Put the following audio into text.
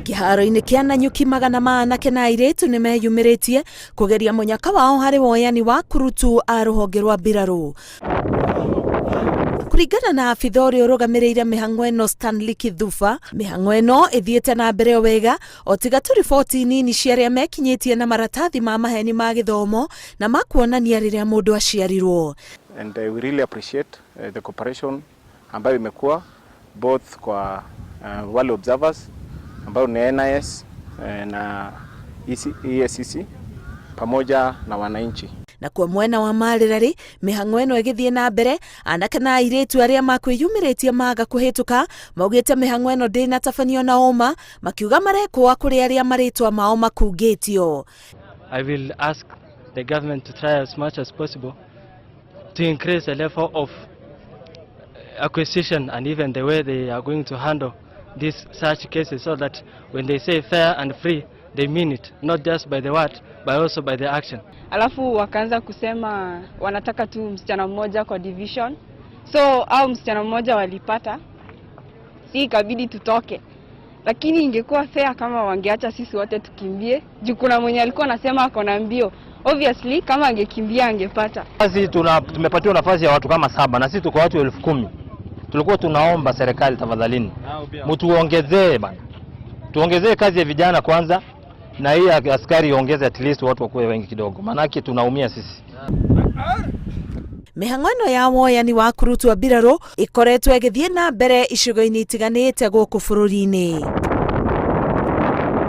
Kĩharo-inĩ kĩa Nanyuki magana ma anake na airĩtu nĩ meyumĩrĩtie kũgeria mũnyaka wao harĩ woyani wa kurutu a rũhonge rwa mbirarũ. Kũringana na abitha ũrĩa ũrũgamĩrĩire mĩhang'o ĩno Stanley Kithuba, mĩhang'o ĩno ĩthiĩte na mbere o wega o tiga tu riboti nini cia arĩa mekinyĩtie na maratathi ma maheni ma gĩthomo na ma kuonania rĩrĩa mũndũ aciarirwo. And we really appreciate the cooperation ambayo imekuwa both kwa wale observers ambao ni NIS na EACC pamoja na wananchi. Nakuo mwena wa Marĩrarĩ, mĩhang'o ĩno ĩgĩthiĩ na mbere, anake na airĩtu arĩa makwĩyumĩrĩtie maga kũhĩtũka, maugĩte mĩhang'o ĩno ndĩnatabanio na ũma, makiuga marekũa kũrĩ arĩa marĩtwa mao makungĩtio. I will ask the government to try as much as possible to increase the level of acquisition and even the way they are going to handle these such cases so that when they say fair and free they mean it, not just by the word but also by the action. Alafu wakaanza kusema wanataka tu msichana mmoja kwa division, so au msichana mmoja walipata, si ikabidi tutoke, lakini ingekuwa fair kama wangeacha sisi wote tukimbie, juu kuna mwenye alikuwa anasema ako na mbio. Obviously kama angekimbia angepata. Sisi tumepatiwa nafasi ya watu kama saba na sisi tuko watu 10,000. Tulikuwa tunaomba serikali tafadhalini, mtuongezee bana, tuongezee kazi ya vijana kwanza, na hii askari iongeze at least watu wakuwe wengi kidogo, maanake tunaumia sisi. Mĩhang'o ĩno ya woyani wa kurutwo mbirarũ ĩkoretwo ĩgĩthiĩ na mbere icigo-inĩ itiganĩte gũkũ bũrũri-inĩ.